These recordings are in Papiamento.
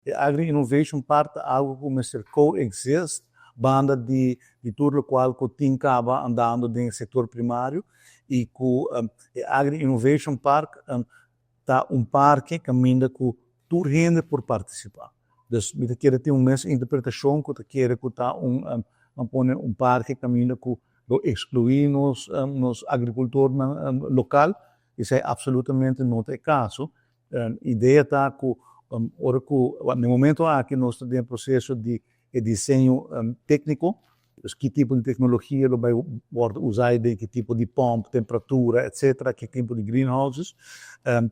E Agri Innovation Park ta algo ku mester coexist banda di tur lokual ku tin kaba andando den sektor primario i ku e Agri Innovation Park ta un parke kaminda ku tur hende por partisipá. Dus mi ta kere tin un mes interpretashon ku ta kere ku ta un ban pone un parke kaminda ku lo ekskluí nos agrikultornan lokal. Esei absolutamente no ta e kaso. Idea ta ku ora ku na e momento aki nos ta den proseso di e diseño tékniko, dus ki tipo di teknologia lo bai wòrdu usá i den ki tipo di pòmp, temperatura, etsetera, ki tipo di greenhouses,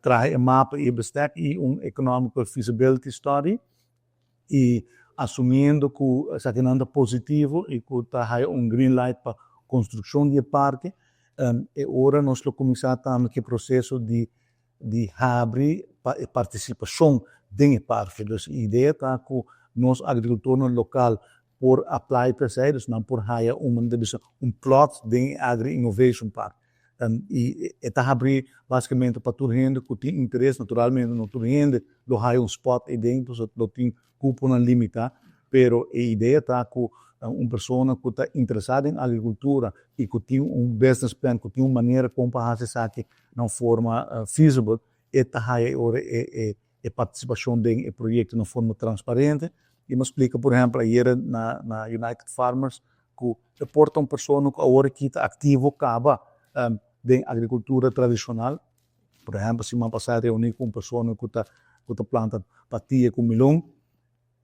traha e mapa i e bestek i un economical feasibility study i asumiendo ku esakinan ta positivo i ku ta haya un green light pa konstrukshon di e parke, e ora nos lo kuminsá tambe ku e proseso di habri pa e partisipashon den e parke. Dus e idea ta ku nos agrikultornan lokal por apply pa esei, dus nan por haya un manera di bisa un plot den e Agri Innovation Park. I e ta habri basikamente pa tur hende ku tin interes, naturalmente no tur hende lo haya un spot eiden, pasobra lo tin kuponan limitá, pero e idea ta ku un persona ku ta interesá den agrikultura i ku tin un business plan, ku tin un manera kon pa hasi esaki na un forma feasible, e ta haya e ora e partisipashon den e proyekto na un forma transparente. I mi a splika por ehèmpel ayera na United Farmers ku e por ta un persona ku awor aki ta aktivo kaba den agrikultura tradishonal. Por ehèmpel siman pasá reuní ku un persona ku ta planta patia ku milon.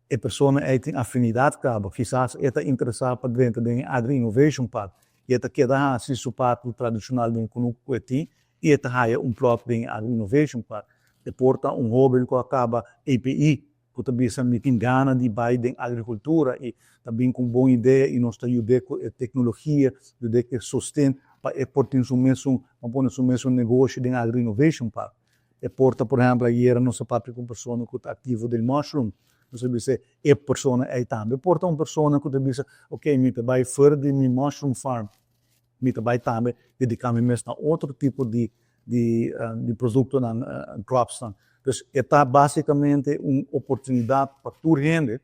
E persona ei tin afinidat kaba, kisas e ta interesá pa drenta den e Agri Innovation Park i e ta keda hasi su parti tradishonal den kunuku ku e tin i e ta haya un plot den e Agri Innovation Park. E por ta un hóben ku a kaba EPI ku ta bisa mi tin gana di bai den agrikultura i ta bin ku un bon idea i nos ta yud'é ku e teknologia, yud'é ku e sosten pa e por tin su mesun, pa pone su mesun negoshi den Agri Innovation Park. E por ta, por ehèmpel, ayera nos a papia ku un persona ku ta aktivo den mushroom, nos a bisa e persona ei tambe por ta un persona ku ta bisa, ok, mi ta bai fuera di mi mushroom farm, mi ta bai tambe dediká mi mes na otro tipo di produktonan, cropsnan. Dus e ta básikamente un oportunidat pa tur hende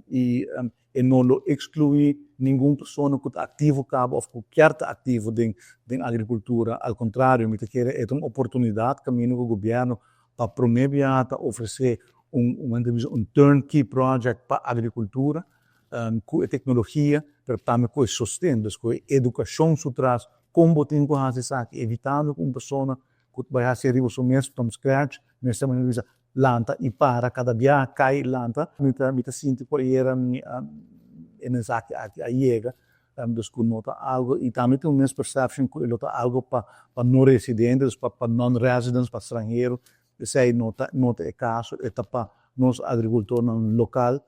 i e no lo ekskluí ningun persona ku ta aktivo kaba òf ku kier ta aktivo den agrikultura. Al kontrario, mi ta kere e ta un oportunidat kaminda ku gobièrnu pa promé biaha ta ofresé un turnkey project pa agrikultura ku e teknologia, pero tambe ku e sosten, dus ku e edukashon su tras, kon bo tin ku hasi esaki, evitando ku un persona ku bai hasi riba su mes from scratch mester manera di bisa lanta i para kada biaha kai lanta. Mi ta sinti ku ayera mi e mensahe aki a yega, dus ku no ta algo i tambe tin un misperception ku e lo ta algo pa no residente, dus pa non residents, pa stranhero. Esei no ta e kaso, e ta pa nos agrikultornan lokal.